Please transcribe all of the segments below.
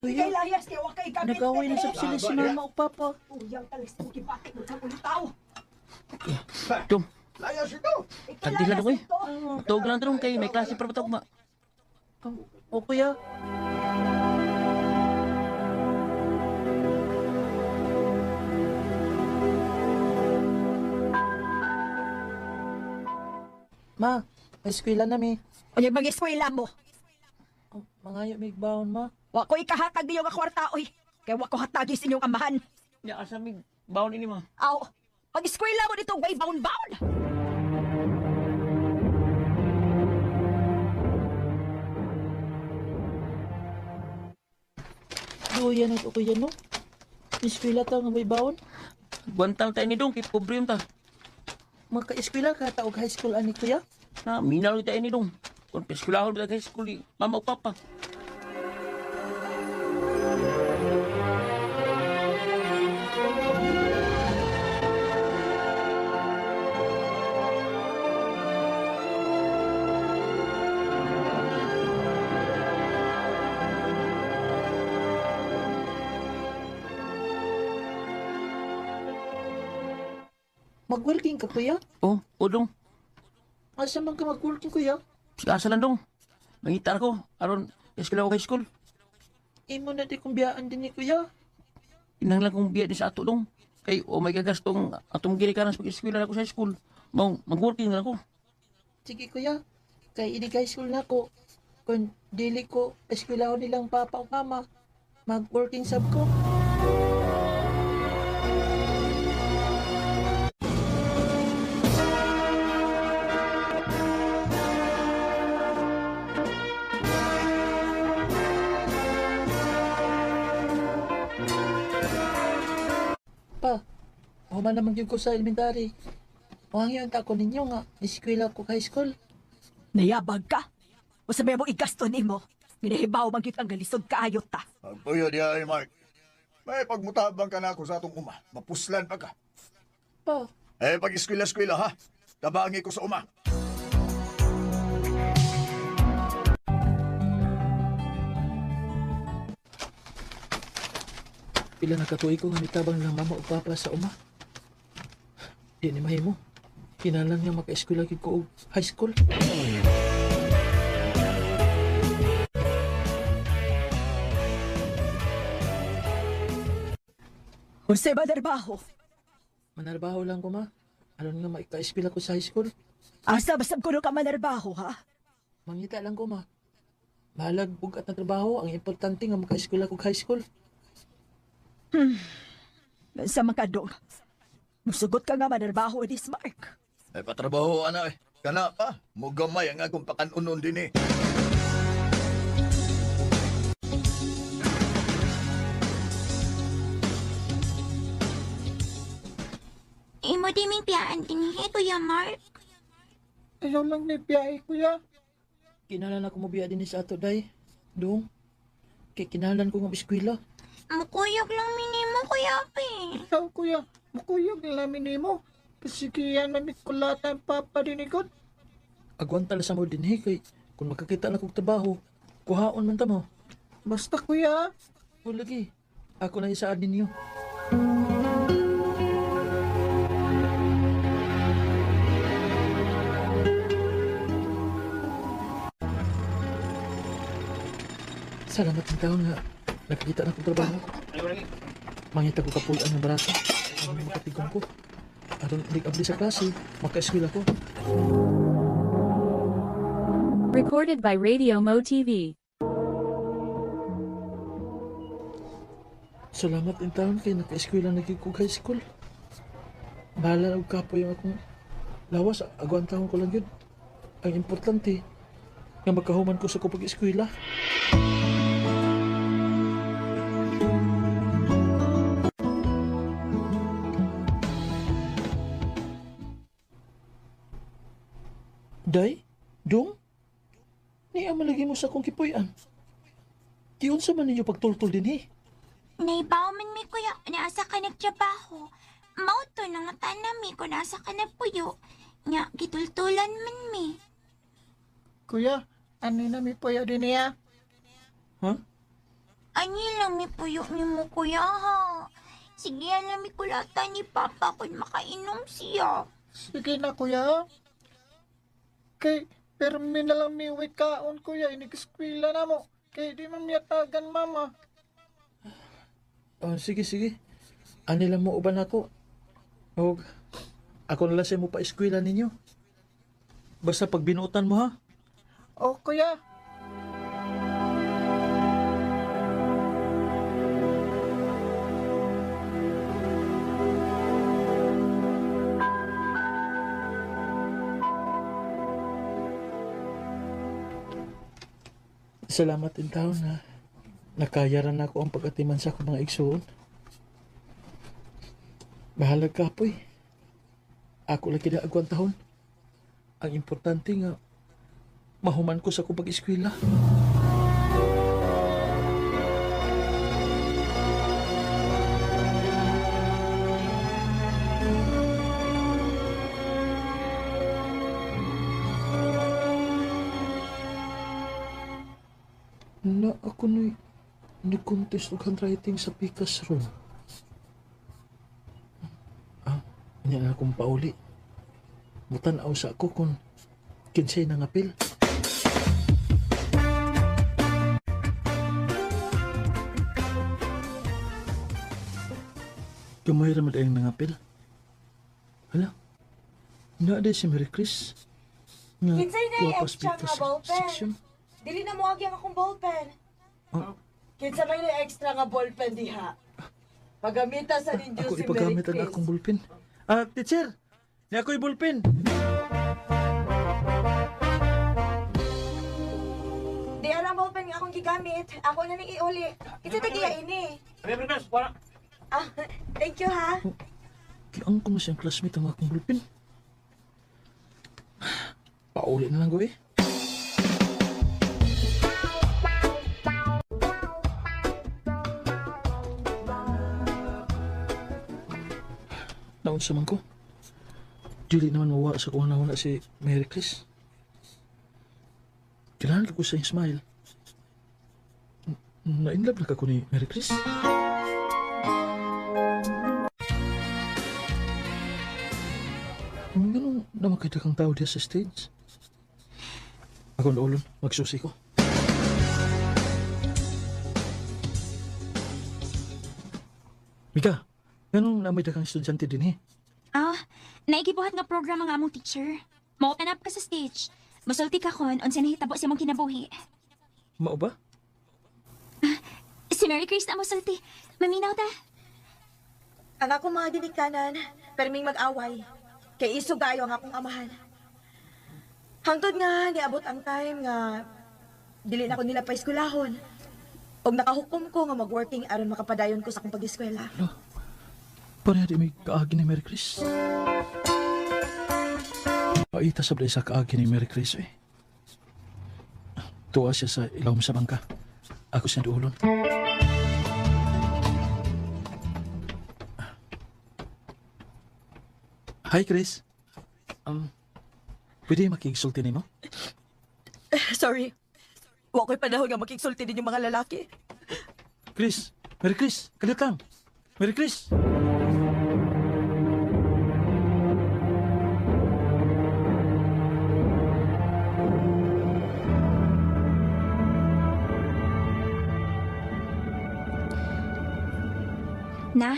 Kuya, Kay layas kay wa kay gamit. nag-away na sab sila si mama o papa. Uyang talis mo gibakit mo sa ulitaw. Dong, Layas ito! tagdi lang ako eh. Tuog lang tanong kay may klase pa ba ma. O kuya. Ma, may eskwela na mi. Unya mag-eskwela mo. Oh, mangayo mig baon ma. Wa ko ikahatag niyo nga kwarta oy. Kay wa ko hatagi sa inyong amahan. Nya asa mig baon ini ma. Aw, pag-eskwela mo dito way baon-baon. Duya na to kuya no. Eskwela ta nga may baon. Guantal tayo ni dong kay pobre ta. Maka-eskwela ka ta og high school ani kuya. Na minal tayo ni dong. Kung peskulahon ba high school di mama o papa. Mag-working ka kuya? Oh, o dong. Asa man ka mag-working kuya? Asa lang dong. Mangita ko aron eskwela ko high school. Imo na di kong biyaan din ni kuya. Kinahanglan kong biya ni sa ato dong. Kay o may gagastong atong ginikanan sa pag-eskwela ako sa high school. Mao mag-working lang ako. Sige kuya, kay ini high school na ko. Kung dili ko eskwelahon nilang papa o mama, mag-working sab ko. Pa, human naman gyud ko sa elementary. Wangyo ang tako ninyo nga, eskwela ko high school. Nayabag ka. Usa may mo igasto nimo. Ginahibaw man gyud ang galisod kaayo ta. Pagpuyo diya ay, Mark. May pagmutabang ka na ako sa atong uma. Mapuslan pa ka. Pa, Eh, pag eskwela-eskwela ha. Tabangi ko sa uma. pila na katuig ko nga mitabang lang mama o papa sa uma. Di ni mahimo. Kinahanglan nga maka-eskwela gyud ko og high school. Unsay ba trabaho? Manarbaho lang ko ma. Aron nga maka-eskwela ko sa high school. Asa basab kuno ka manarbaho ha? Mangita lang ko ma. Bahalag bugat na trabaho, ang importante nga maka-eskwela ko og high school. Sa mga dong. Musugot ka nga manarbaho ni Mark. Eh, patrabaho ana eh. Kana pa, mugamay ang akong pakanunon din eh. Imo di ming piyaan dinhi, Kuya Mark. Ayaw lang ni biyahe, kuya. Kinahanglan ako mobiya dinhi sa ato day. Dong. Kay kinahanglan ko nga eskwela. Mukuyog lang minimo, Kuya Pe. Ikaw, kuya. Mukuyog na namin nimo. Pasigiyan mamikulatan papa dinikod. Agwanta lang sa mo dinhi kay kung makakita na kog trabaho, kuhaon man ta mo. Basta, kuya. O lagi, ako na isaad ninyo. Salamat ng taon nga nakakita na kong trabaho. Mangita ko kapulaan ng barata. Ang makatigong ko. Aron ilig abli sa klase, maka-eskwela ko. Recorded by Radio Mo TV. Salamat in taon kay naka-eskwela na gyud ko high school. Bahala og kapoy ang akong lawas, aguan taon ko lang yun. Ang importante, nga magkahuman ko sa ko pag-eskwela. Day, dong, niya malagi mo sa akong kipuy-an. Giunsa man ninyo pagtultol din eh. Naibaw man mi, kuya, naasa ka nagtrabaho. Mao to nangatan mi kung nasa ka nagpuyo. Nya, gitultulan man mi. Kuya, ano na mi puyo din niya? Ha? Ani lang mi puyo ni mo kuya ha. Sige lang mi kulata ni Papa kung makainom siya. Sige na, kuya. Kay, permi na lang mi uwi kaon, kuya. Inig-eskwela na mo. Kay, di man miyatagan, mama. Oh, sige, sige. Ani lang mo uban ako. Og ako na lang sa mo pa eskwela ninyo. Basta pag binuotan mo ha. O, kuya. Salamat in taon na nakayaran na ako ang pag-atiman sa akong mga igsuon. Bahalag ka poy. Ako lang kinaagwan taon. Ang importante nga mahuman ko sa akong pag-eskwela. Na ako ni nag-contest og handwriting sa Pikas room. Ah, niya na akong pauli. Mutan-aw sa ako kung kinsay nangapil. Gamay ra man ang nangapil. Hala, naa day si Mary Chris. Nga, Kinsay na wapas extra nga Pikas ballpen? section. Dili na mo ang akong ballpen. Ah. Kinsa may na extra nga ballpen diha? Pagamita sa ninyo Ako si Mary ipagamit ang Chris. akong bulpen. Ah, teacher! Ni ako'y bulpen. Di alam ballpen nga akong gigamit. Ako na ning iuli. Kinsa tagiya ini? Mary Chris, wala. Ah, thank you ha. Kiang ko na siyang classmate ang akong bulpen. Pauli na lang ko eh. Naunsa man ko. Dili naman mawa sa kung na si Mary Chris. Kailangan ko sa iyang smile. Na-inlove na ka ko ni Mary Chris. Ganun na makita kang tao diya sa stage. Ako na ulon, magsusi ko. Mika, ganun na may dakang estudyante din eh. Ah, naigibuhat nga program ang among teacher. Mo-open up ka sa stage. Musulti ka kon unsa nahitabo sa imong kinabuhi. Mao ba? Si Mary Chris na mosulti. Maminaw ta. Ang akong mga ginikanan, perming mag-away. Kay isog kayo ang akong amahan. Hangtod nga niabot ang time nga dili na ko nila paeskwelahon. Og nakahukom ko nga mag-working aron makapadayon ko sa akong pag-eskwela. Pareha di may kaagi ni Mary Chris. Paita sa sa kaagi ni Mary Chris eh. Tuwa siya sa ilawom sa bangka. Ako siya duulon. Hi, Chris. Pwede makigsulti nimo? Sorry. Wa ko'y panahon nga makigsulti din yung mga lalaki. Chris! Mary Chris! Kalit lang! Mary Chris! Na,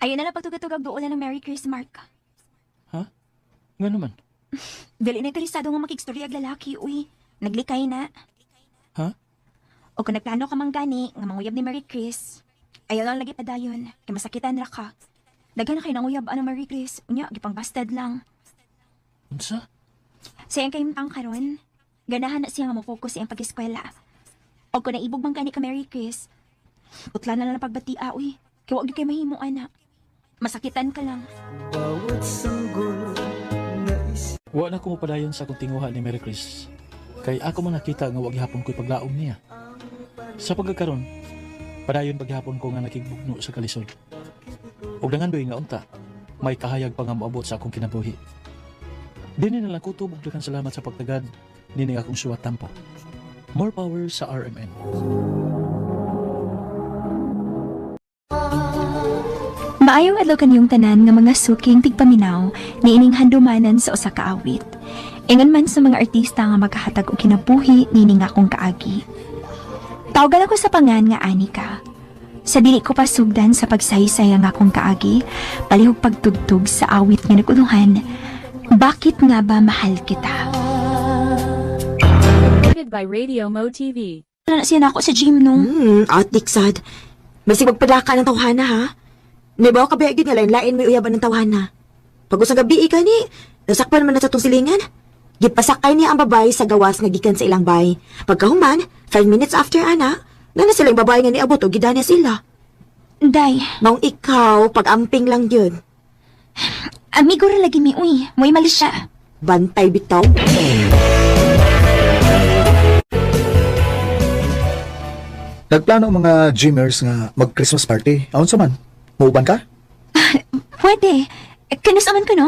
ayun na lang pagtugatugag duolan ng Mary Chris Mark. Ha? Nga naman. Dili na interesado nga makigstorya og lalaki, uy. Naglikay na. Ha? O kung nagplano ka man gani nga manguyab ni Mary Chris, ayaw lang lagi padayon, kay masakitan ra ka. Daghan na kay nanguyab ano Mary Chris, unya gipang busted lang. Unsa? Sayang kay tang karon, ganahan na siya nga mo-focus sa iyang pag-eskwela. O kung naibog man gani ka Mary Chris, putla na lang ang pagbatia, uy. Kay wa gyud kay mahimo ana. Masakitan ka lang. Wa na ko mopadayon sa akong tinguha ni Mary Chris. Kay ako man nakita nga wa gihapon ko'y paglaom niya. Sa pagkakaron, padayon paghapon ko nga nakigbugno sa kalisod. Og nangandoy nga unta, may kahayag pa nga moabot sa akong kinabuhi. Dini na lang kutob og daghang salamat sa pagtagad nining akong suwat tampo. More power sa RMN. Maayong adlaw kaniyong tanan nga mga suking tigpaminaw niining handumanan sa usa ka awit. Ingon man sa mga artista nga maghahatag og kinabuhi niining akong kaagi. Tawgan ako sa pangan nga Anika. Sa dili ko pasugdan sa pagsaysay ang akong kaagi, palihog pagtugtog sa awit nga naguluhan, Bakit nga ba mahal kita? Recorded by Radio Mo TV. Wala na siya na ako sa gym no. Atik sad. Masig magpadaka ng tawhana ha. Nibaw ka ba gyud nga lain-lain may uyaban ng tawhana. Pag usang gabi ka ni, nasakpan man na sa tong silingan. Gipasakay niya ang babae sa gawas nga gikan sa ilang bay. Pagkahuman, 5 minutes after ana, na na silang babae nga niabot og gidanya sila. Day, Maong ikaw, pag-amping lang yun. amigo ra lagi mi uy. Mo'y mali siya. Bantay bitaw. Nagplano ang mga gymmers nga mag-Christmas party. Aon sa man? Muuban ka? Pwede. Kanus aman ko no?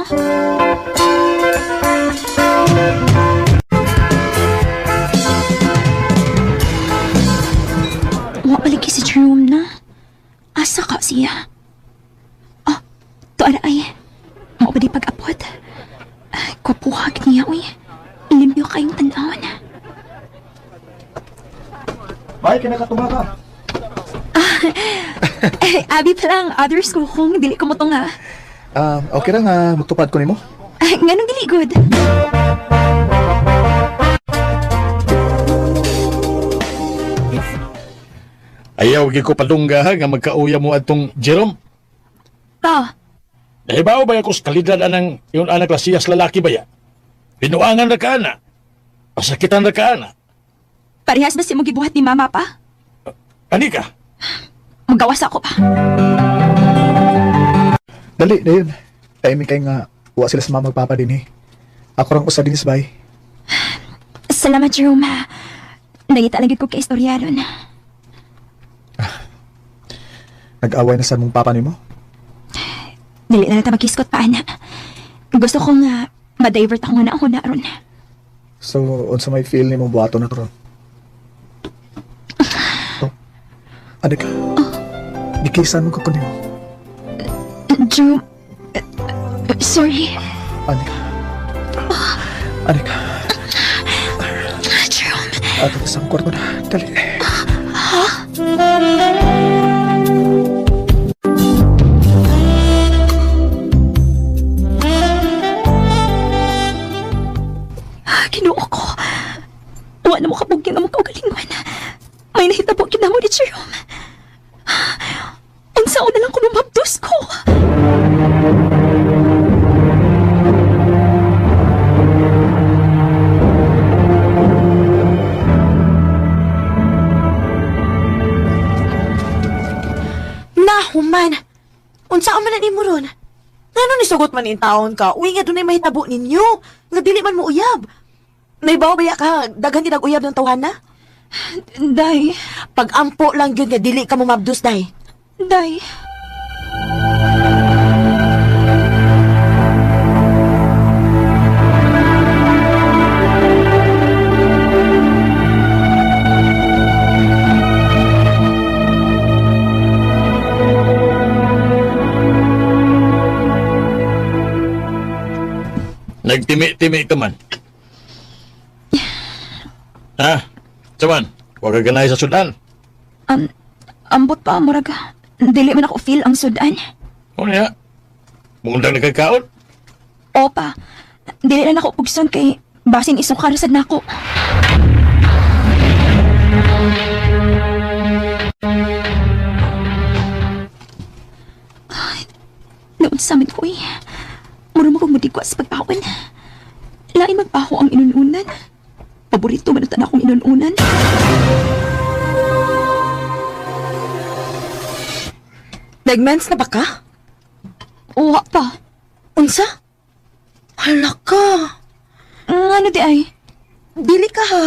Wa palagi si Jerome na. Asa ka siya? Oh, tuara ay. Mao pa di pag-apot. Ay, Kwapuhag niya, uy. Limpyo kayong tanawon. Bay, kinakatunga ka. Eh, abi pa lang, others ko kung dili ko mo nga. Ah, okay ra nga magtupad ko nimo. Ay, nganong dili good? Ayaw gyud ko padungga ha, nga magkauya mo atong Jerome. Pa, Nahibaw ba ako sa kalidad anang yung anak lasiyas lalaki ba ya? Pinuangan ra ka ana. Pasakitan ra ka ana. parehas ba si mo gibuhat ni mama pa? Ani ka? Magawas ako pa. Dali, dayon. Timing kay nga wa sila sa mama magpapa din eh. Ako rang usa dinis bay. Salamat, Jerome, ha. Nangita lang gyud ko kay istorya ron. Nag-away na sa mong papa nimo. Dili na lang ta magiskot pa, ana. Gusto ko nga ma-divert ako nga na ako na ron. So, unsa may feel nimo buhaton na to ron? Oh. Ano ka? Gikisan mo ko ko nimo. Jerome, sorry. Ano ka? Ano ka? Jerome, Ato sa kwarto na. Dali. Ginoo ko. Wa na mo kabugyan ang kaugalingon. May nahitabo gid namo ni Jerome. Unsa na lang ko lumabdos ko. Nahuman! Unsa man na nimo ron? Ngano ni sugot man in taon ka? Uy nga dunay mahitabo ninyo. Nga dili man mo uyab. Naibaw ba ya ka daghan gid ang uyab ng tawhana? Day, Pag-ampo lang gyud nga dili ka mo mabdus day. day. Nagtimi-timi ka man. Ha? Saman, wa ka ganay sa sudan. Ambot pa, murag. Dili man ako feel ang sudan. O niya? Mundang nagkakaon? Opa, dili na nako pugson kay basin isukar sad nako. Ay, Naunsa man ko eh. Mura mo kong mudigwa sa pagkaon. Lain magpaho ang inununan. Paborito man ang akong inununan. Nagmens na ba ka? Uwa pa. Unsa? Hala ka. Ano di ay? Dili ka ha.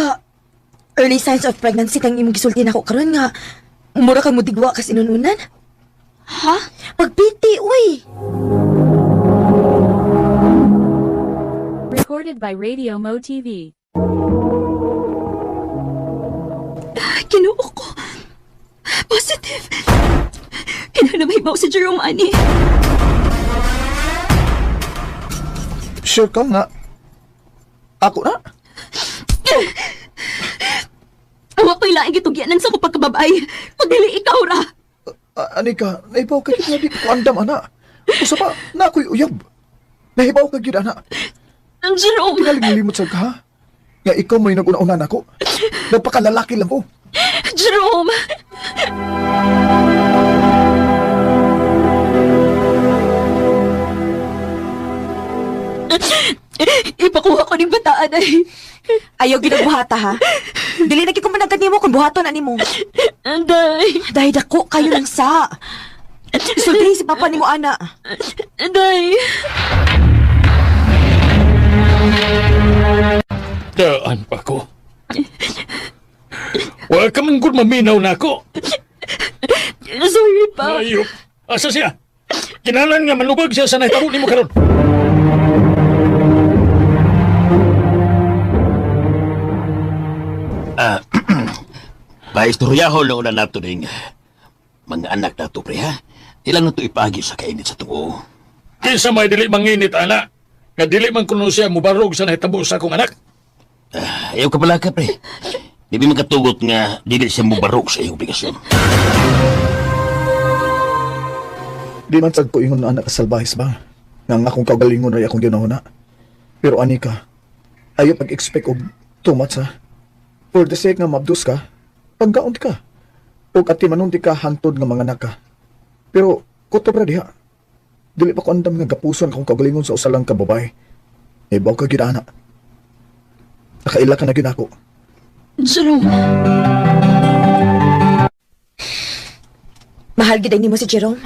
Early signs of pregnancy kang imong gisulti nako karon nga mura kang mudigwa kas inununan. Ha? Pagpiti, uy. Recorded by Radio Mo TV. Ginoo ko. Positive. Kinahanglan may Nahibaw si Jerome ani. Sure ka nga. Ako na? Wa ko'y laing gitugyanan sa akong pagkababay. Kung dili ikaw ra. Anika, nahibaw ka gyud nga di ko andam, ana. Usa pa, na ako'y uyab. Nahibaw ka gyud, ana. Jerome! Tingaling nilimot sa ka, ha? Nga ikaw may nag-una-una nako. Nagpakalalaki lang ko. Jerome! Ipakuha ko ning bataan ay. Ayaw ginagbuhata ha. Dili na gyud ko managad nimo kung buhaton ani mo. Anday! Dahil dako kayo lang sa. Sultihi si papa nimo ana. Anday! Daan pa ko. Wa ka man gud maminaw na ako. Sorry pa. Ayop. Asa siya? Kinalan nga manubag siya sa nahitabo nimo karon. Paistoryaho lang una nato ning mga anak nato, pre, ha? Ilang na to ipagi sa kainit sa tuo. Kinsa may dili manginit ana. Nga dili man kuno siya mubarog sa nahitabo sa akong anak. Ayaw ka pala ka, pre. Di ba makatugot nga dili siya mubarog sa iyong obligasyon. Di man sad ko ingon na anak kasalbahis ba? Nga ang akong kaugalingon ay akong ginahuna. Pero anika, ayaw pag-expect og too much ha. For the sake nga mabdus ka, pagkaon ka. O ati manunti ka hangtod nga mga anak ka. Pero kutob ra diha. Dili pa ko andam nga gapuson akong kaugalingon sa usa lang ka babae. Ibaw ka gyud ana. Nakaila ka na gyud ako. Jerome! Mahal gid ay nimo si Jerome.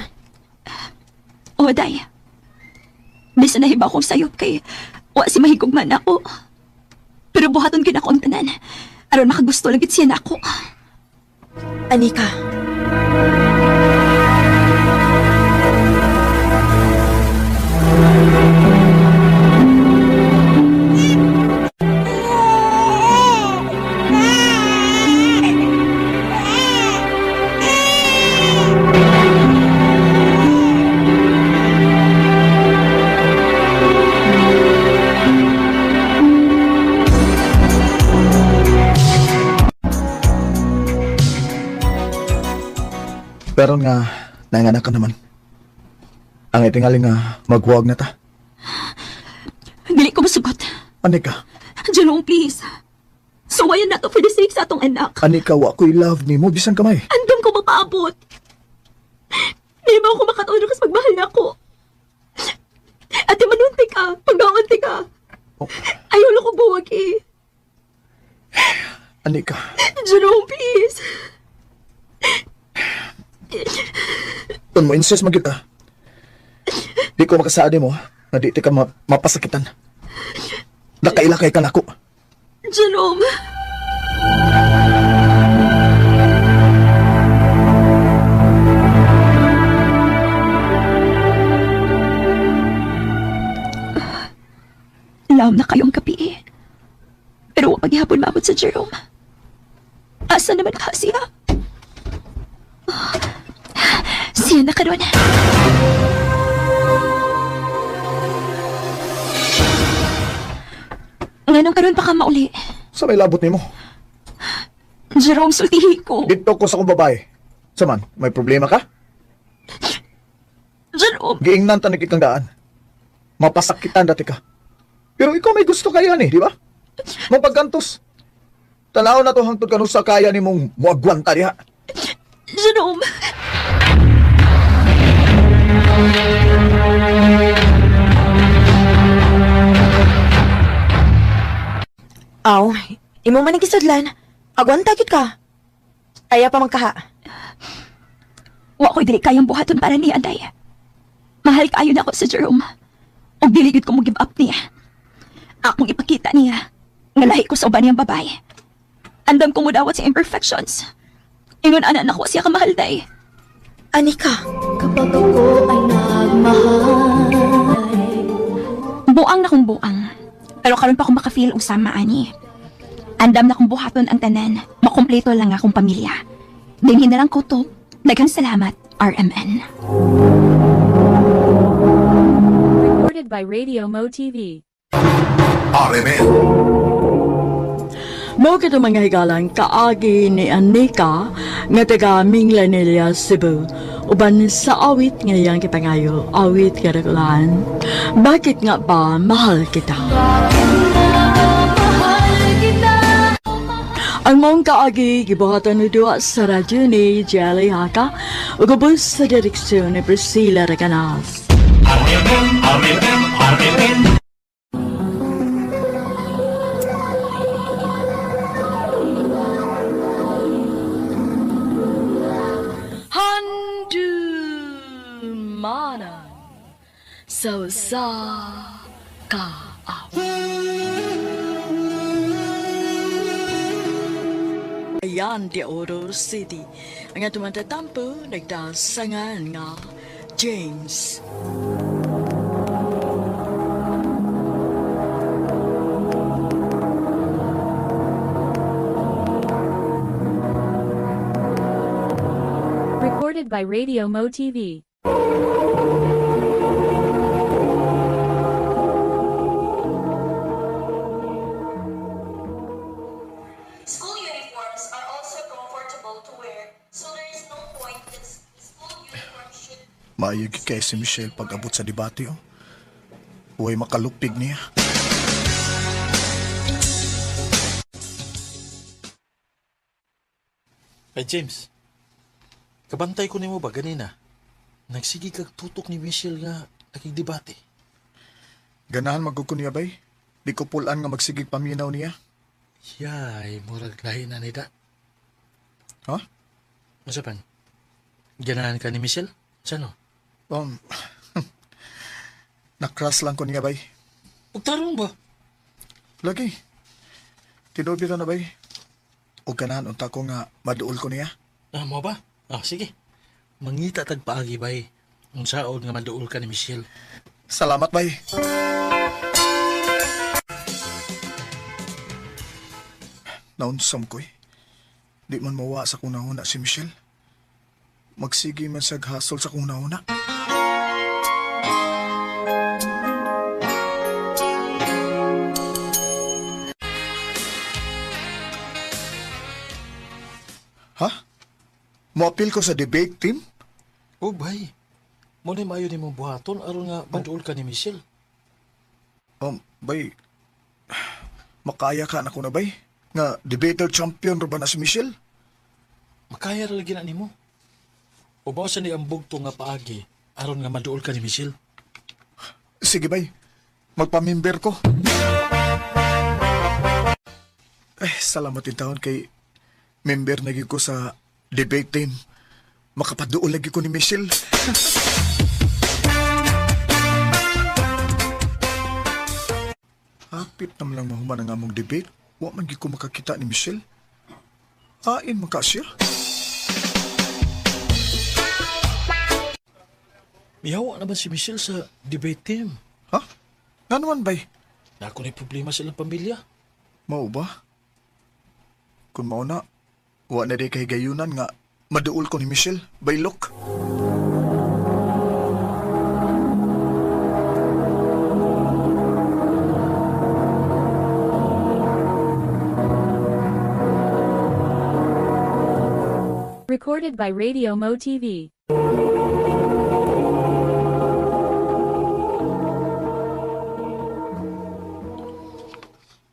O, day. Bisan nahibaw kong sayop kay wa si mahigugman ako. Pero buhaton gid ako ang tanan. Aron makagusto lang gid siya nako. Anika. Pero nga, nanganak ka naman. Ang itingali nga, maghuwag na ta. Dili ko masugot. Anika, Jerome, please. Suwayan na to for the sake sa atong anak. Anika, wa ko'y love nimo bisan kamay. Andam ko mapaabot. Di ba ako makatulog kas magmahal na ako? Ate, manunti ka. Pagkaunti ka. Oh. Ayaw lang kong buwag eh. Anika, Jerome, please. kung mo insist magyud ka. Di ko makasaad mo, nga di ti ka mapasakitan. Nakaila kay ka nako. Jerome. Lawom na kayong gabi eh. Pero wa paghihapon maabot sa Jerome. Asa naman ka siya? Siya na karon. Nganong karon pa ka mauli? Sa may labot nimo. Jerome, sultihi ko. Dito ko sa akong babae. Saman, may problema ka? Jerome, Giingnan ta ikang daan. Mapasakitan dati ka. Pero ikaw may gusto kaya ni, di ba? Mapagkantos. Tanaw na to hangtod kanusa kaya nimong muagwanta diha. Jerome. Aw, imo man ang gisudlan. Agwanta gyud ka. Ayaw pa man kaha. Wa ko'y dili kayang buhaton para niya, Day. Mahal kaayo na ako sa Jerome. Ug dili gyud ko mo give up niya. Akong ipakita niya nga lahi ko sa uban niyang babae. Andam ko mudawat sa imperfections. Ingon ana nako siya kamahal, Day. Anika. Kapag ako ay nagmahal. Buang na kong buang. Pero karon pa ko makafeel og sama ani. Andam na kong buhaton ang tanan. Makumpleto lang akong pamilya. Dinhi na lang ko to. Daghang salamat. RMN. Recorded by Radio Mo TV. RMN. Mao kito mga higalan kaagi ni Anika nga taga Minglanilla, Cebu. Uban sa awit nga iyang gipangayo, awit karakulan. Bakit nga ba mahal kita? Ang maong kaagi gibuhatan ni duwa sa radyo ni Jelly Haka ug ubos sa direksyon ni Priscilla Recanas. RMN, RMN. Handumanan sa usa ka Ayan, de Oro City. Ang atong tatampo, nagdasangan nga James. Recorded by Radio Mo TV. School uniforms are also comfortable to wear, so there is no point that school uniforms should Maayo gyud kay si Michelle pag-abot sa debate, oh. Huwag makalupig niya. Ay, James. Kabantay ko nimo ba ganina? Nagsige kag tutok ni Michelle nga nakigdebate. Ganahan magud ko niya, bay. Di ko pulan nga magsigig paminaw niya. Yay, murag lahi na nida. Ha? Unsa pan? Ganahan ka ni Michelle? Sa no? Na-crush lang ko niya, bay. Pagtarong ba? Lagi. Tinuod bitaw na, bay. O ganahan unta ko nga maduol ko niya. Ah, mo ba? Ah, sige. Mangita tag paagi bay. Unsaon nga maduol ka ni Michelle. Salamat, bay. Naunsom ko eh. Di man mawa sa kong nahuna si Michelle. Magsige man sa hasol sa kong nahuna. Ha? Moapil ko sa debate team? Oh, bay. Mo ni maayo nimo buhaton aron nga maduol ka ni Michelle. Bay, makaya ka na ko na, bay. Nga, debater champion ra ba na si Michelle? Makaya ra lagi na nimo. O ba sa ni ang bugto nga paagi aron nga maduol ka ni Michelle? Sige, bay. Magpamimber ko. Eh, salamat din taon kay member na gyud ko sa debate team. Makapaduol lagi ko ni Michelle. Hapit naman lang mahuman ang among debate. Wa man gyud ko makakita ni Michelle. Ain man ka siya. Mihawa na ba si Michelle sa debate team? Ha? Nga naman, bay? Na ako na problema sa ilang pamilya. Mao ba? Kung mao na, wa na di kay gayunan nga maduol ko ni Michelle. Baylok. Recorded by Radio Mo TV.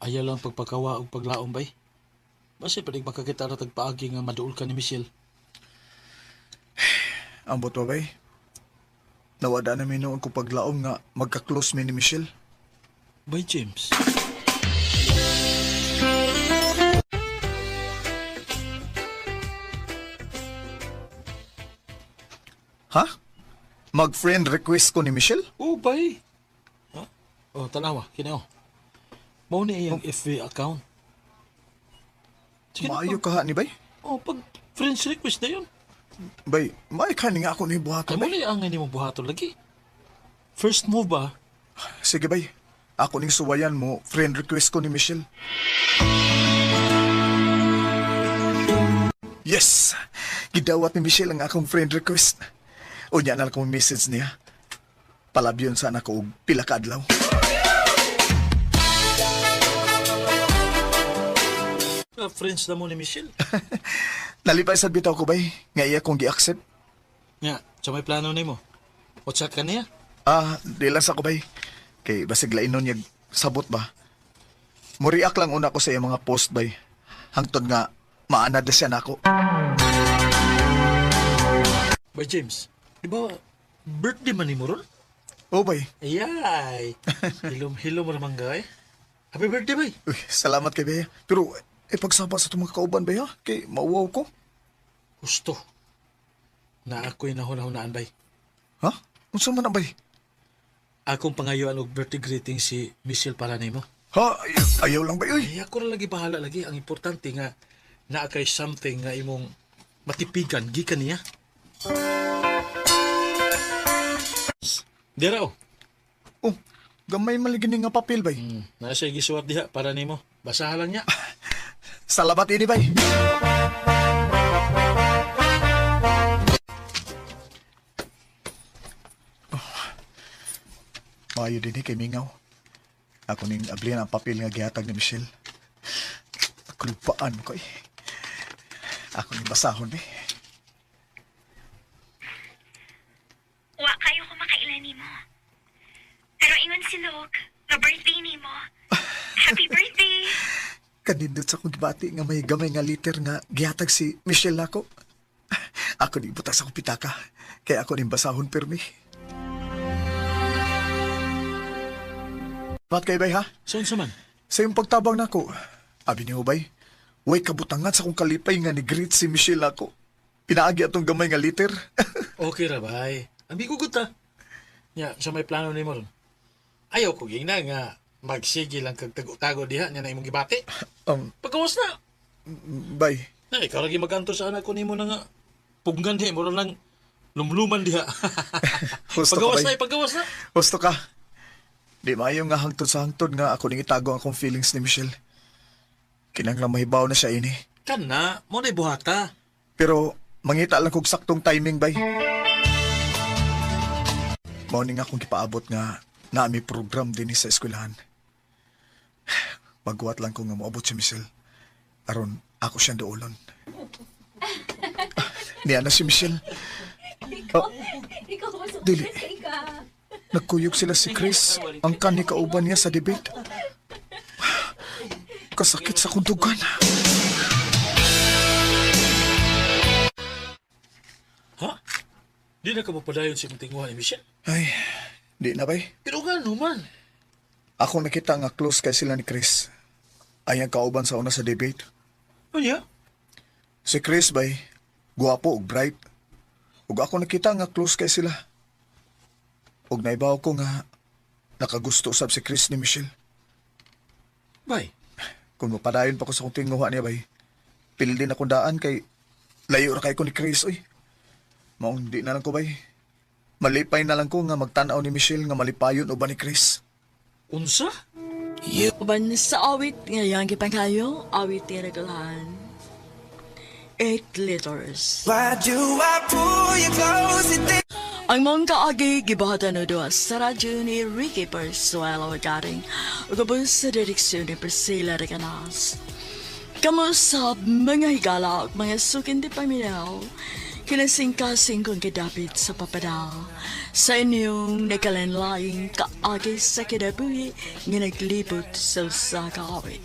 Ayaw lang pagpakawa og paglaom bay. Basta panig makakita ra tag paagi nga maduol ka ni Michelle. Ambot ba, bay? Nawada na noon ko paglaom nga magka-close mi ni Michelle. Bay James. Ha? Mag-friend request ko ni Michelle? Oh, bay. Ha? Oh, tanawa, kini oh. Mao ni iyang FB account. Sige na, Maayo ka ha ni bay? Oh, pag friends request na yun. Bay, maayo ka ni nga ako ni buhaton, Kay mo bay. ni ang hindi mo buhaton lagi. First move ba? Sige, bay. Ako ning suwayan mo, friend request ko ni Michelle. Yes! Gidawat ni Michelle ang akong friend request. Unya na lang kong message niya. Palabyon sana ko og pila ka adlaw. Friends na mo ni Michelle. Nalipay sa bitaw ko bay, nga iya kong gi-accept. Nga, sa may plano nimo. What's ka niya? Ah, di lang sa ko bay. Kay basig lainon niya sabot ba. Muriak lang una ko sa iyang mga post bay. Hangtod nga maanad na siya nako. Bay James, di ba birthday man ni mo ron? Oh bay. Ayay! Hilom-hilom ramang gay. Happy birthday, bay! Uy, salamat kay Bea. Pero pagsaba sa itong mga kauban bay ha, kay mauwaw ko. Gusto. Na ako'y nahuna-hunaan, bay. Ha? Unsa man na bay? Akong pangayuan og birthday greeting si Michelle para nimo. Ha? Ayaw lang bay uy. Ay, ako ra lagi bahala lagi. Ang importante nga naa kay something nga imong matipigan gikan niya. Dira oh. Oh, gamay man lagi ni nga papel bay. Naa siya gisuwat diha para nimo. Basahan lang niya. Salamat ini bay. Oh, maayo din eh kay Mingaw. Ako ning ablihan ang papel nga gihatag ni Michelle. Aklupaan ko eh. Ako ning basahon eh. Wa kayo ko makailan nimo. Pero ingon si Luke, nga birthday nimo. Happy birthday! Kanindot sa akong gibati nga may gamay nga liter nga gihatag si Michelle nako. Ako ni butas akong pitaka. Kaya ako ning basahon pirmi. Pat kay bay ha? So unsa man? Sa iyong pagtabang nako, abi niyo bay, way kabutangan sa akong kalipay nga ni-greet si Michelle nako. Pinaagi atong gamay nga liter. Okay ra bay. Ang bigo ta. Nya, sa may plano nimo ron. Ayaw ko gingna nga magsige lang kag tago-tago diha nya na imong gibati. Pagawas na. Bay, Na ikaw lagi maganto sa anak ko nimo na nga pugnan diha mo lang lumluman diha. Husto ka, Pagawas bay. na, pagawas na. Husto ka. Di maayo nga hangtod sa hangtod nga ako ning itago ang akong feelings ni Michelle. Kinanglan mahibaw na siya ini. Kana, mo na buhata. Pero mangita lang kog saktong timing bay. Mao ni nga akong gipaabot nga naami program dinhi sa eskwelahan. Magwat lang ko nga moabot si Michelle. Aron ako siyang duolon. Niya na si Michelle. Oh, dili. Nagkuyog sila si Chris, ang kani kauban niya sa debate. Kasakit sa kundugan. Ha? Di na ka mapadayon sa imong tinguha ni Michelle. Ay, di na bay. Pero nga man. Ako nakita nga close kay sila ni Chris. Ay ang kauban sa una sa debate. Unya? Si Chris bay, guwapo ug bright. Ug ako nakita nga close kay sila. Ug naibaw ko nga nakagusto usab si Chris ni Michelle. Bay, Kung mapadayon pa ko sa akong tinguha niya bay, pildi na kong daan kay layo ra kay ko ni Chris oy. Maong di na lang ko bay. Malipay na lang ko nga magtan-aw ni Michelle nga malipayon uban ni Chris. Unsa? Uban sa awit nga iyang gipanghayo, awit nga nagulahan. 8 Letters. Why do I pull you close? Ang mong kaagi gibuhatan o duha sa radyo ni Ricky Persuelo Garing ug ubos sa direksyon ni Priscilla Reganas. Kamo sa mga higala ug mga sukin di paminaw, kinasingkasing kong gidapit sa papadal sa inyong nagkalanlaing kaagi sa kinabuhi nga naglibot sa usa ka awit.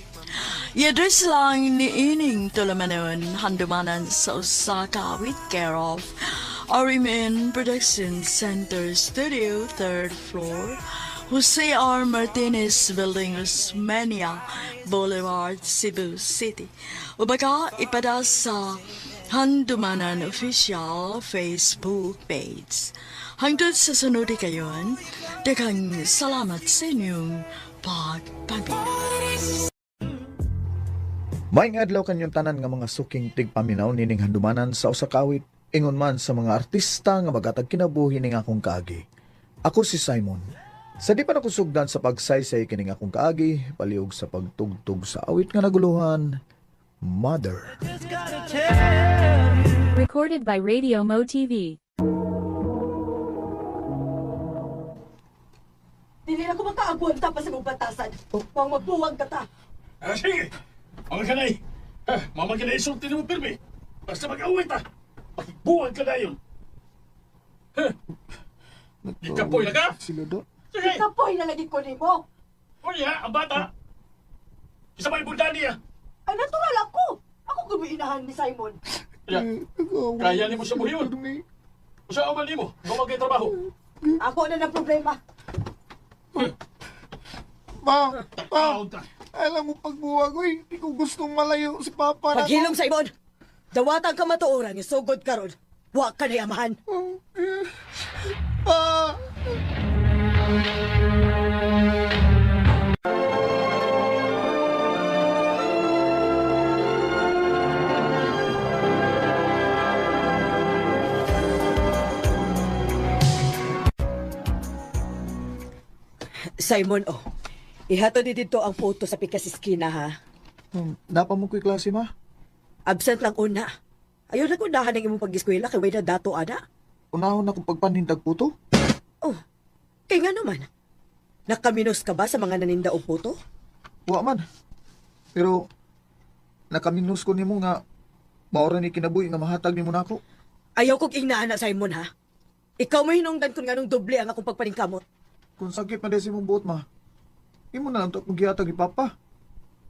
I-address lang ni ining tulamanon handumanan sa usa ka awit care of RMN Production Center Studio, 3rd floor, Jose R. Martinez Building, Osmeña Boulevard, Cebu City. O baka ipada sa Handumanan Official Facebook page. Hangtod sa sunod kayon, daghang salamat sa inyong pagpaminaw. Maayong adlaw kanyong tanan nga mga suking tigpaminaw nining handumanan sa usa ka awit ingon man sa mga artista nga magatag kinabuhi ning akong kaagi. Ako si Simon. Sa di pa nako sugdan sa pagsaysay kining akong kaagi, palihog sa pagtugtog sa awit nga naguluhan, Mother. Just gotta tell you. Recorded by Radio Mo TV. Dili na ko makaagwanta pa sa mong batasan. Huwag magbuwag ka ta. Ah, sige. Mga kanay. Ha, mama ka na isulti mo pirmi. Basta mag-away ta. Pakigbuwag ka na yun. Ha? Ikapoy na ka? Sila do. Sige. Kapoy na lagi ko nimo. Unya, ang bata. Isa may bundani ah. Ay, natural ako. Ako gumiinahan ni Simon. Ya, kaya nimo sa buhiyon. Usa man nimo, kung magay trabaho. Ako na ng problema. Ma, ma, alam mo pagbuwag, uy, di ko gustong malayo si Papa na. Paghilom, Simon! Dawatan ka matuoran nga sugod karon. Wa ka na amahan. Pa! Simon, oh. Ihatod ni dito ang photo sa pikas iskina, ha? Napa mo ko'y klase, ma? Absent lang una. Ayaw na kunahan ang imong pag-eskwela kay way na dato, ana. Unahon na kong pagpanhindag puto. Oh, kay nga naman. Nakaminos ka ba sa mga naninda og puto? Wa man. Pero nakaminos ko nimo nga maura ni kinabuhi nga mahatag nimo nako. Ayaw kong ingnaan na, Simon, ha? Ikaw mo hinungdan kung nganong doble ang akong pagpaningkamot. Kung sakit man sa imong buot ma, imo na lang to akong gihatag ni Papa.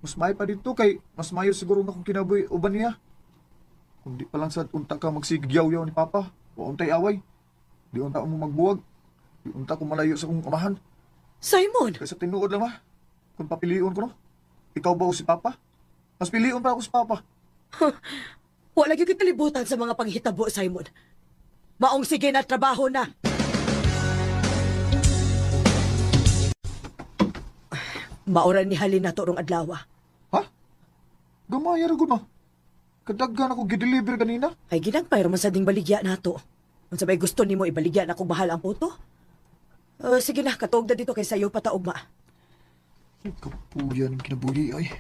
Mas may pa dito kay mas mayo siguro nga kung kinabuhi uban niya. Kung di pa lang sad unta ka magsigyaw-yaw ni Papa, wa untay away. Di unta mo magbuwag. Di unta ko malayo sa akong amahan. Simon! Kaysa tinuod lang ma, kung papilion ko no, ikaw ba o si Papa? Mas pilion pa ako si Papa. Wala gyud kalibutan sa mga panghitabo, Simon. Maong sige na trabaho na. Maoran ni Halin na rong adlaw. Ha? Gamaya ra gud ma. Kadaghan ako gideliver kanina. Ay ginagpay man sa ding baligya nato. Unsa may gusto nimo ibaligya na kung mahal ang puto? Sige na, katuog na dito kay sayo pataugma. Kapuya ng kinabuhi ay.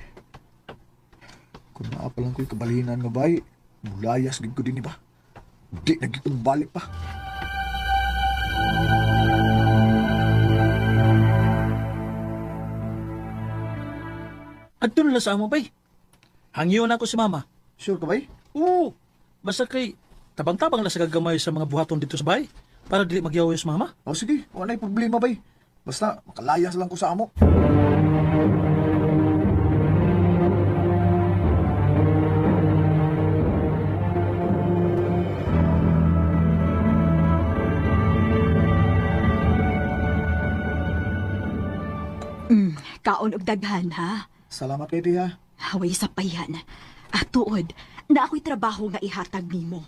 Kung naa pa lang ko'y kabalinan nga bay, mulayas gid ko din ba? Di na gid ko balik pa. Adto na lang sa amo bay. Hangyo na ako si mama. Sure ka bay? Oo. Basta kay tabang-tabang lang sa gagamay sa mga buhaton dito sa bahay para dili magyaw sa mama. O sige, wala na'y problema bay. Basta makalayas lang ko sa amo. Kaon og daghan, ha? Salamat kay tiha. Haway sa payan. Ah, tuod, na ako'y trabaho nga ihatag nimo.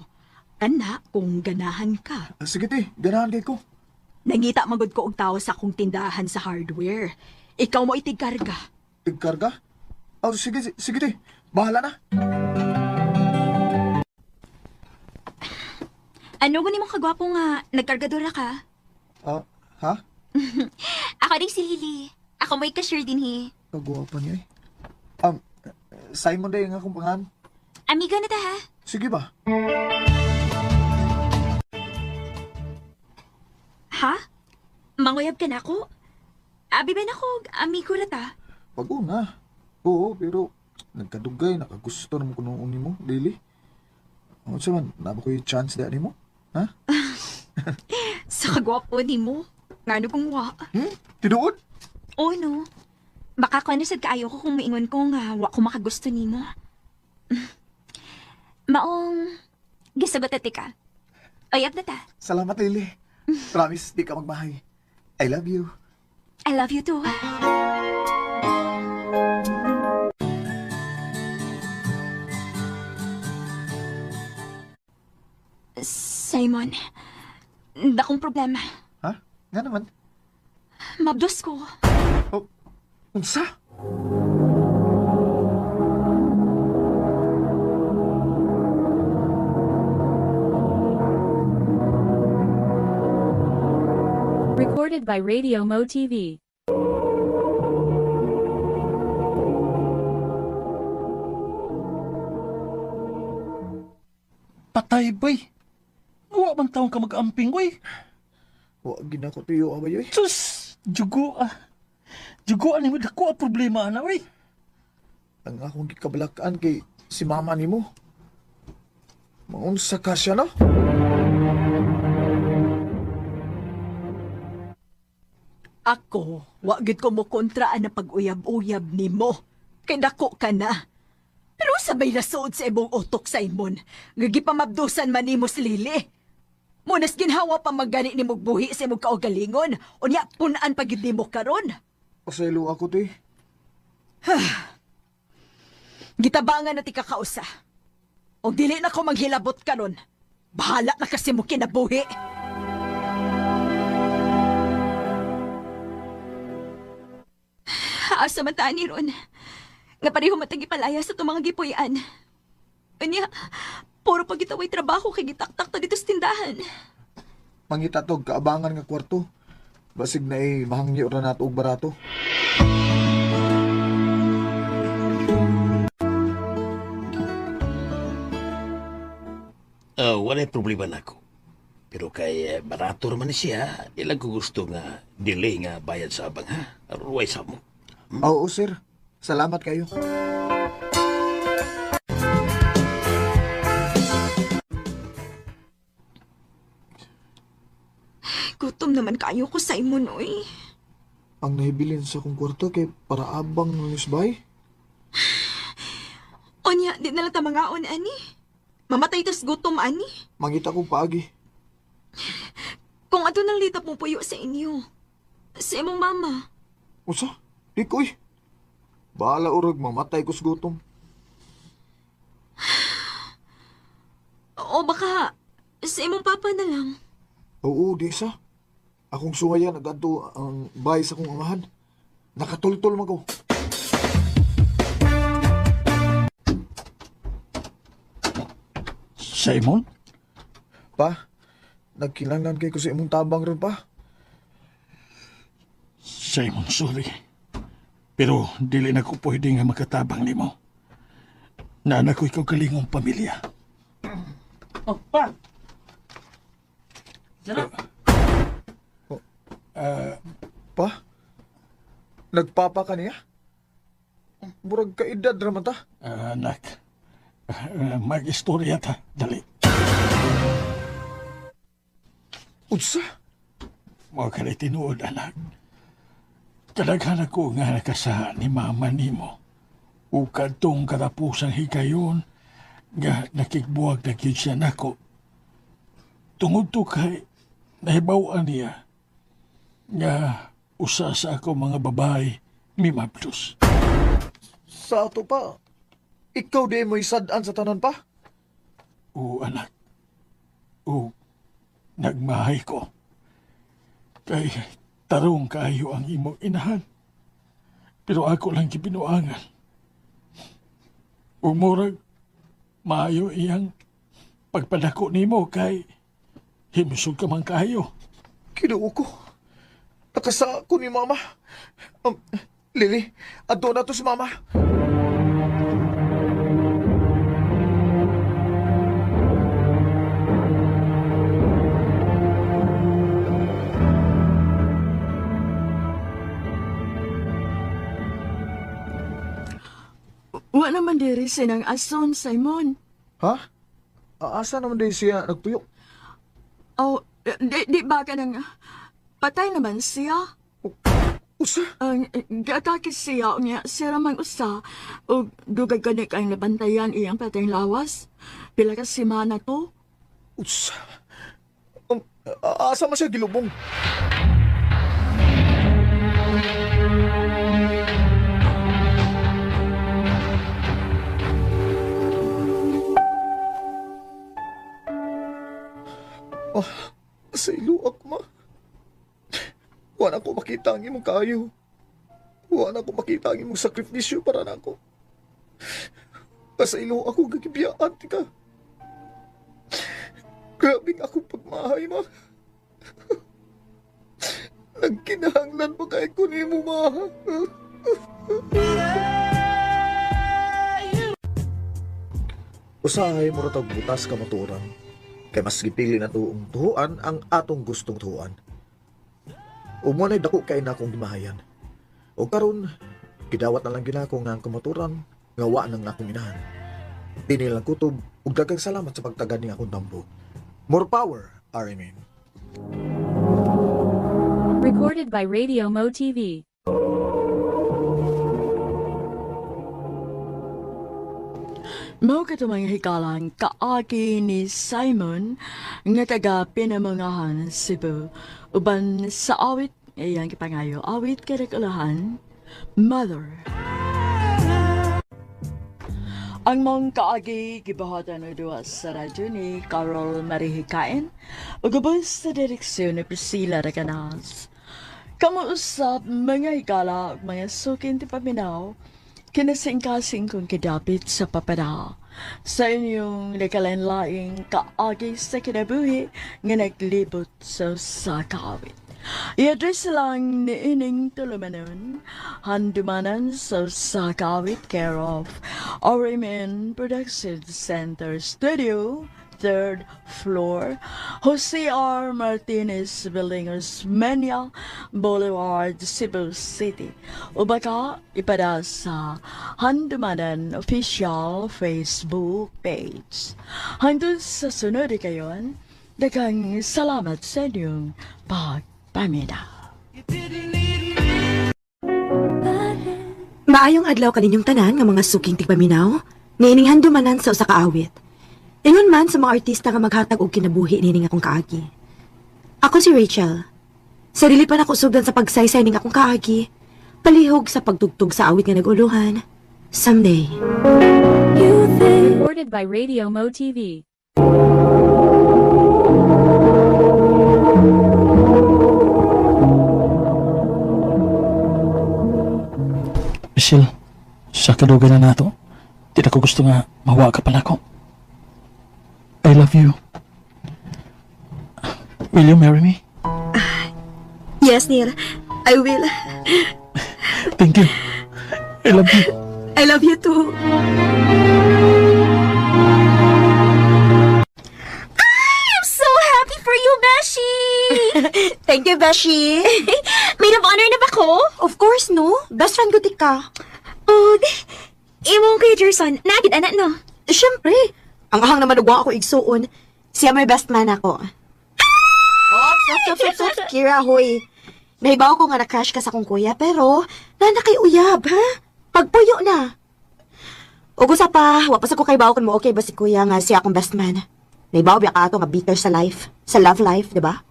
Kana kung ganahan ka. Ah, sige ti, ganahan kay ko. Nangita magod ko og tawo sa akong tindahan sa hardware. Ikaw mo itigkarga. Tigkarga? Oh, sige, sige ti. Bahala na. Ano gani mong kagwapo nga nagkargadora ka? Ah, ha? Ako rin si Lily. Ako mo'y cashier din he. Kagwapa niya eh. Simon day nga akong pangan. Amiga na ta ha. Sige ba? Ha? Manguyab ka na ako? Abi ba na ko, amigo ra ta? Pag-una. Oo, pero nagkadugay, nakagusto naman ko noon nimo, Lily. Ano sa man, naba ko yung chance dahil nimo? Ha? Sa kagwapo ni mo. Ngano kung wa? Tinuod? Oh no. Baka ko ano sad kaayo ko kung maingon ko nga wa ko makagusto nimo. Maong gisagot ati ka. Oyab na ta. Salamat, Lily. Promise, di ka magmahay. I love you. I love you too. Simon, dakong problema. Ha? Nga naman. Mabdos ko. Oh, unsa? Recorded by Radio Mo TV. Patay. Ay, bay. Wa man taong ka mag-amping, uy. Wa gid na ko tiyo abay oy. Sus, jugo ah. Jugo ani mo dako ang problema ana, uy. Ang akong gikabalakaan kay si mama nimo. Maunsa ka siya no? Ako, wa gid ko mo kontra ang pag-uyab-uyab nimo. Kay dako ka na. Pero sabay nasuod sa imong utok, Simon. Nga gipamabdusan man nimo si Lily. Munas ginhawa pa maggani nimo buhi sa imong kaugalingon. Unya punan pa gid nimo karon. Pasaylo ako te. Gitabangan na ti kakausa. Og dili na ko maghilabot karon. Bahala na kasi mo kinabuhi. Asa man ta ni ron. Nga pareho matagi palaya sa itong mga gipuy-an. Unya, puro pagitaway trabaho kay gitaktak ta dito sa tindahan. Mangita tog kaabangan nga kwarto. Basig na eh, mahangyo ra nato og barato. Walay problema nako. Pero kay barato man siya, di lang ko gusto nga delay nga bayad sa abang ha. Aron way sa mo. Oo, sir. Salamat kayo. Gutom naman kayo ko, Simon, uy. Ang nahibilin sa akong kwarto kay para abang ng bay. Onya, di na lang ta mangaon, ani. Mamatay tas gutom, ani. Mangita kong paagi. Kung ato nang litap mo puyo sa inyo. Sa imong mama. Usa? Di ko eh. Bahala urag mamatay ko sa gutom. O baka sa imong papa na lang. Oo, di sa. Akong suwayan nagadto ang bahay sa akong amahan. Nakatultol man ko. Simon? Pa, nagkinahanglan kay ko sa imong tabang ron pa. Simon, sorry. Pero dili na ko pwede nga makatabang nimo. Nana ko ikaw kalingong pamilya. Oh, pa. Sarap. Pa? Nagpapa ka niya? Murag kaedad raman ta. Anak, mag-istorya ta. Dali. Unsa? Mao ka na tinuod, anak. Kadaghan ako nga nakasa ni mama nimo. O kadtong katapusang higayon nga nakigbuwag na gyud siya nako. Tungod to kay nahibaw-an niya nga usa sa ako mga babae mimabdos. Sa ato pa. Ikaw di mo isad-an sa tanan pa. O anak, o nagmahay ko. Kay tarong kaayo ang imong inahan. Pero ako lang gibinuangan. Ug murag maayo iyang pagpadako nimo kay himusog ka man kaayo. Kinuo ko. Nakasa ko ni mama. Lily, adto na to si mama. Wa naman diri sinang ason, Simon. Ha? Asa naman din siya nagpuyok? Oh, di ba ka nang patay naman siya? Usa? Ang giatake siya niya siya ramang usa og dugay gani kay nabantayan iyang patay lawas. Pila ka semana to. Usa? Asa man siya gilubong? Oh, sa iluak ma. Wala ko makita ang imong kayo. Wala ko makita ang imong sakripisyo para nako. Sa ilo ako gagibiyaan ka. Grabe nga akong pagmahay, ma. Nagkinahanglan pa kay ko nimo, ma. Usahay mo ratag butas ka maturan. Kay mas gipili na tuong tuhuan ang atong gustong tuhuan. Ug mo na'y dako kay na akong gimahayan. O karon, gidawat na lang ginako nga ang kamaturan nga wa nang akong inahan. Dini lang kutob ug daghang salamat sa pagtagad ni akong tambo. More power, RMN. Recorded by Radio Mo TV. Mao kato mga hikalang kaagi ni Simon nga taga Pinamungahan, Cebu. Uban sa awit iyang gipangayo, awit kadakulahan, Mother. Ang mong kaagi gibuhatan og duwa sa radyo ni Carol Marihikain ug ubos sa direksyon ni Priscilla Recanas. Kamo usab mga higala ug mga sukin ti paminaw, kinasingkasing kong kidapit sa papada sa inyong nagkalain-laing kaagi sa kinabuhi nga naglibot sa sakawit. I-address lang ni ining tulumanon, handumanan sa sakawit, care of RMN Production Center Studio, third floor, Jose R. Martinez Building, Osmeña Boulevard, Cebu City. O baka ipada sa Handumanan official Facebook page. Hangtod sa sunod kayon, daghang salamat sa inyong pagpaminaw. Maayong adlaw kaninyong tanan nga mga suking tigpaminaw, niining handumanan sa usa ka awit. Ingon man sa mga artista nga maghatag og kinabuhi nining akong kaagi. Ako si Rachel. Sarili pa nako sugdan sa pagsaysay ning akong kaagi, palihog sa pagtugtog sa awit nga nag-uluhan. Someday. Recorded by Radio Mo TV. Michelle, sa kadugay na nato, di na ko gusto nga mawa ka pa nako. I love you. Will you marry me? Yes, Neil. I will. Thank you. I love you. I love you too. I'm so happy for you, Beshi! Thank you, Beshi. Maid of honor na ba ko? Of course, no? Best friend ko tika. Oh, imong kay Jerson, nagid anak no? Siyempre. Ang ahang naman ugwa ako igsuon. Siya may best man ako. Ops, ops, ops, ops, ops. Kira, hoy. Nahibaw ko nga na-crush ka sa akong kuya, pero nana kay uyab, ha? Pagpuyo na. Ug usa pa, wa pa sa ko kaybaw kung mo okay ba si kuya nga siya akong best man. Nahibaw biya ka ato nga bitter sa life, sa love life, di ba?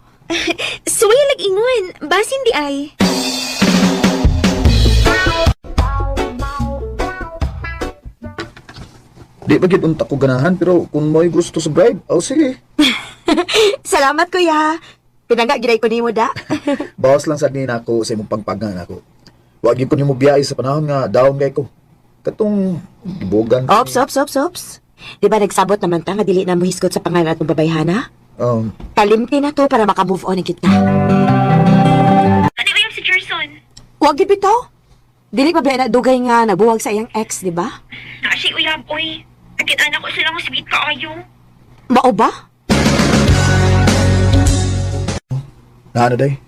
Suway lag ingon, basin di ay. Di ba gid unta ko ganahan pero kung mo'y gusto sa bride, oh sige. Salamat, kuya. Pinangga giday ko nimo da. Bawas lang sad ni nako sa imong pangpagan nako. Wa gyud ko nimo biyahe sa panahon nga down kay ko. Katong gibugan. Ops, ops, ops, ops. Di ba nagsabot naman ta nga dili na mo hisgot sa pangalan atong babayhana? Kalimti na to para maka-move on ang kita. Ano ba si Jerson? Wag gid bitaw. Dili pa biya na dugay nga nabuwag sa iyang ex, di ba? Na siya uyab, oy. Akit anak ko silang sweet kaayo. Mao ba? Naano day?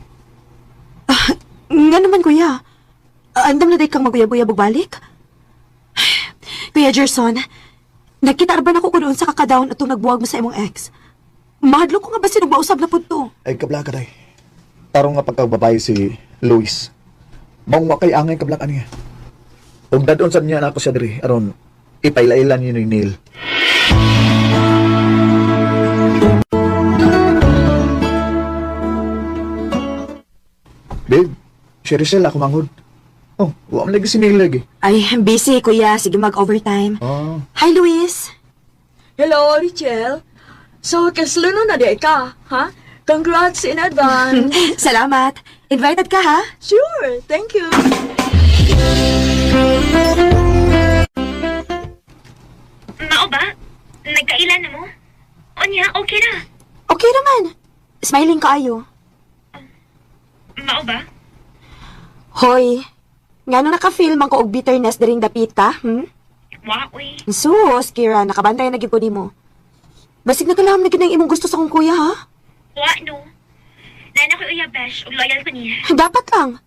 Nga naman, kuya. Andam na day kang maguyab-uyab og balik. Kuya Gerson, nagkita ba na ko doon sa kakadaon atong nagbuwag mo sa imong ex? Mahadlok ko nga ba sinong mausab na pud to? Ay kabla ka day. Tarong nga pagkababae si Luis. Maong wa kay angay kablak niya. Ug dadon sad niya nako siya diri aron ipailailan niyo ni Neil. Babe, si Rizal ako manghod. Oh, wa man lagi si Neil lagi. Ay, busy kuya. Sige mag-overtime. Oh. Hi, Luis. Hello, Richel. So, kasluno na di ka, ha? Congrats in advance. Salamat. Invited ka, ha? Sure, thank you. Mao ba? Nagkailan na mo? Unya, okay na. Okay naman. Smiling kaayo. Mao ba? Hoy, ngano naka-feel man ko og bitterness diring dapita, Wa, oy. Sus, Kira, nakabantay na gyud ko nimo. Basig nagkalaham na gid ang imong gusto sa akong kuya, ha? Wa, no. Nana ko uya, besh, ug loyal ko niya. Dapat lang.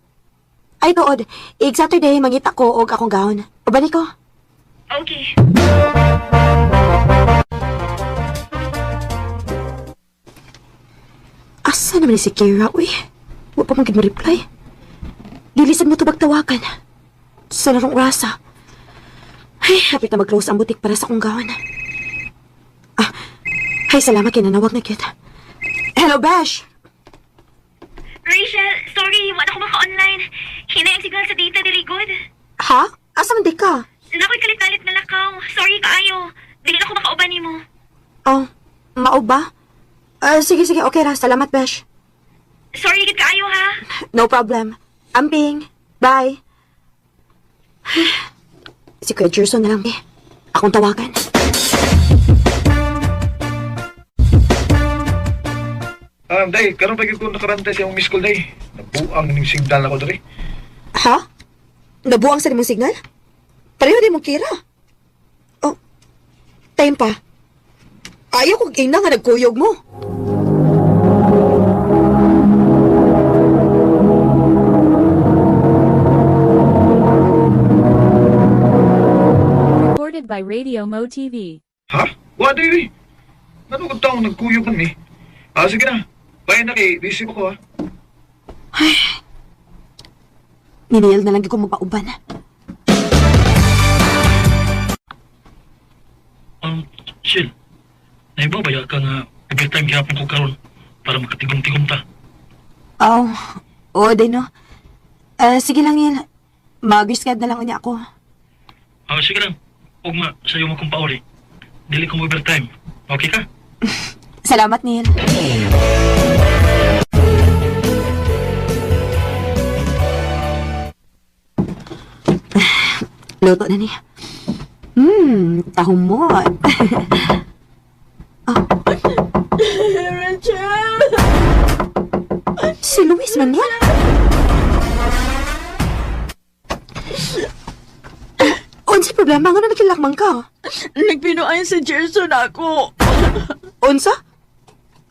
Ay, tuod. Ig Saturday, mangita ko og akong gown. Uban ko. Okay. Asa naman ni si Kira, uy? Wa pa man gid mo reply. Dilisan mo tubag tawagan. Sa larong orasa. Ay, hapit na mag-close ang butik para sa akong gown. Ah, ay, salamat kay nanawag na kita. Hello, Bash! Rachel, sorry, wala ko maka-online. Hinay ang signal sa data, dili good. Ha? Asa man di ka? Nakoy kalit-kalit na lakaw. Sorry kaayo. Dili na ko makauban nimo. Oh, mao ba? Ah, sige, sige. Okay ra. Salamat, Besh. Sorry gid kaayo ha. No problem. Amping. Bye. Si Kuya Gerson na lang, eh. Akong tawagan. Day, karon pa gyud ko nakarantay sa imong miss call, day. Nabuang ning signal ako diri. Ha? Nabuang sa imong signal? Pareho din mong Kira. Oh, time pa. Ayaw kong ina nga nagkuyog mo. Recorded by Radio Mo TV. Ha? Wa day. Ano kung taong nagkuyog man ni? Ah, sige na. Bye na kay busy ko ha. Niniyal na lang ko magpauban. Sil, naiba ba ya ka nga overtime gihapon ko karon para makatigom-tigom ta? Oh, oo din no. Ah, sige lang, Neil. Mag-scared na lang unya ako. Ah, sige lang. Ugma, sayo mo kong pauli. Dili ko mo overtime. Okay ka? Salamat, Neil. Luto na niya. Tahumot. Oh. Rachel! Si Luis man yan. Unsa problema nga na nakilakman ka? Nagpinuan si Gerson ako. Unsa?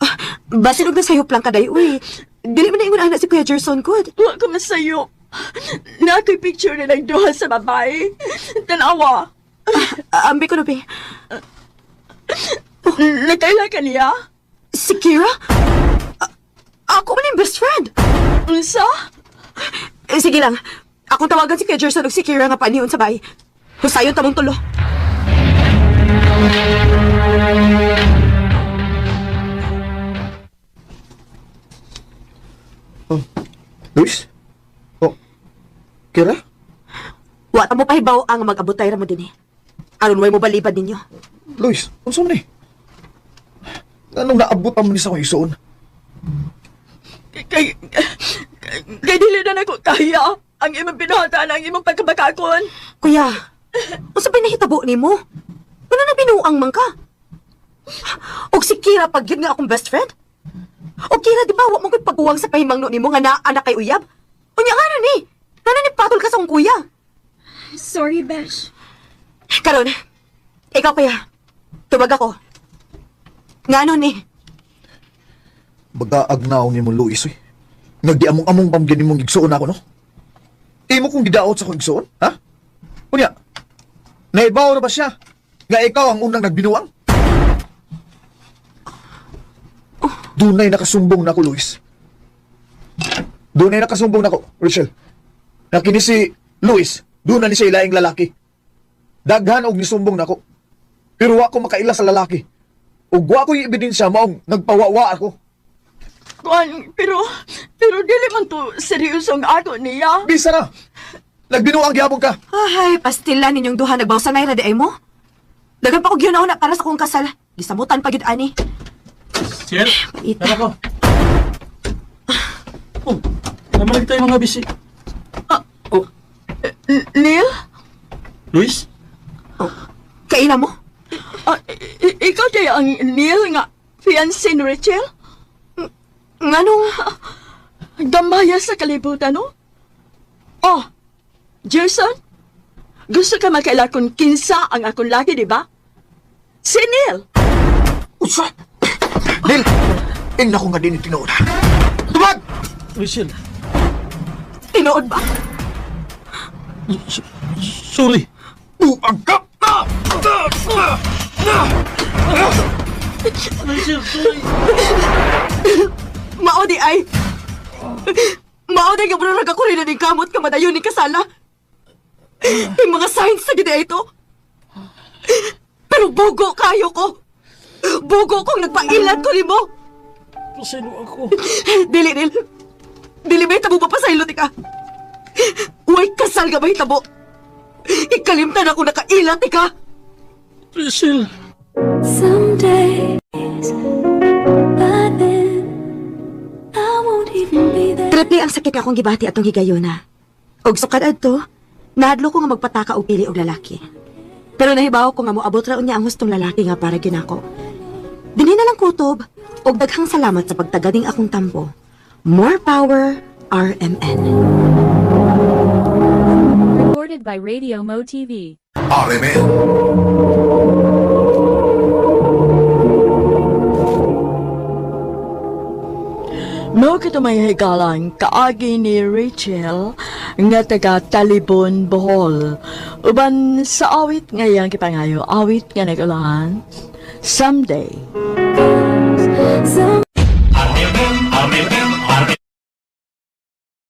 Ah, basin og nasayop lang kaday, uy. Dili man na ingon anak si Kuya Gerson good. Wa ko masayop. Na ako'y picture nilang duha sa babae. Tanawa. Ah, ambi ko na, be. Nakaila ka niya? Si Kira? Ah, ako man yung best friend. Unsa? Eh, sige lang. Akong tawagan si Kuya Gerson ug si Kira nga panion sa bay. Husayon tamong tulo. Luis? Oh. Kira? Wa ta mo pahibaw ang mag-abotay ra mo dinhi. Aron way mo balibad ninyo. Luis, unsa man ni? Anong naabot pa man ni sa akong isuon? Kay, kay dili na nako kaya ang imong binuhatan, ang imong pagkabakakon. Kuya, unsa ba nahitabo nimo? Ngano na binuang man ka? Og si Kira pag yun nga akong best friend? O Kira, di ba wa mo ko'y pagkuwang sa pahimangno nimo nga naa anak kay uyab? Unya nga ni? Ngano ni patol ka sa akong kuya? Sorry, besh. Karon, ikaw kuya, tubag ako. Ngano ni? Bagaagnaw ni mo, Luis, uy. Nagdi among-among pamgyan nimong igsuon ako, no? Imo kong gidaot sa akong igsuon, ha? Unya, naibaw na ba siya? Nga ikaw ang unang nagbinuang? Dunay nakasumbong na ako, Luis. Dunay nakasumbong na ako, Rachel. Na kini si Luis, doon na ni siya ilaing lalaki. Daghan og nisumbong nako. Pero wa ko makaila sa lalaki. Ug wa ko'y ebidensya maong nagpawawa ako. Kuan, pero dili man to seryoso ang ako niya. Bisa na! Nagbinuang gihapon ka! Ay, pastila ninyong duha nagbawsan na di ay mo. Daghan pa og yun na para sa akong kasal. Gisamutan pa gyud ani. Sir, Paita. tara ko. Oh, naman tayo mga bisi. Oh, Neil? Luis? Kaila mo? Ah, ikaw kaya ang Neil nga fiancé ni Rachel? Nganong Gamaya sa kalibutan, no? Oh, Jason? Gusto ka makaila kung kinsa ang akong laki, di ba? Si Neil! Usa! Neil! Ingna ko nga din tinuod. Tubag! Rachel, Tinuod ba? sorry. Buang ka! Rachel, sorry. Mao di ay. Mao di nga murag ako rin na kamot ka madayon ni kasala. May mga signs sa gid ito. Pero bugo kayo ko. Bugo kong nagpailat ko nimo. Pasaylo ako. Dili, dili. Dili may tabo papasaylo ti ka. Uy, kasal ka ba hitabo? Ikalimtan ako nakailat ti ka. Rachel. Some days, but then I won't even be there. Triple ang sakit nga akong gibati atong higayona. Og sukad adto, nahadlo ko nga magpataka og pili og lalaki. Pero nahibaw ko nga moabot ra unya ang hustong lalaki nga para ginako. Dinhi na lang kutob og daghang salamat sa pagtagading akong tampo. More power, RMN. Recorded by Radio Mo TV. RMN. Mao kito may higalang kaagi ni Rachel nga taga Talibon, Bohol. Uban sa awit nga iyang gipangayo, awit nga nagulahan, Someday. Some RMN, RMN,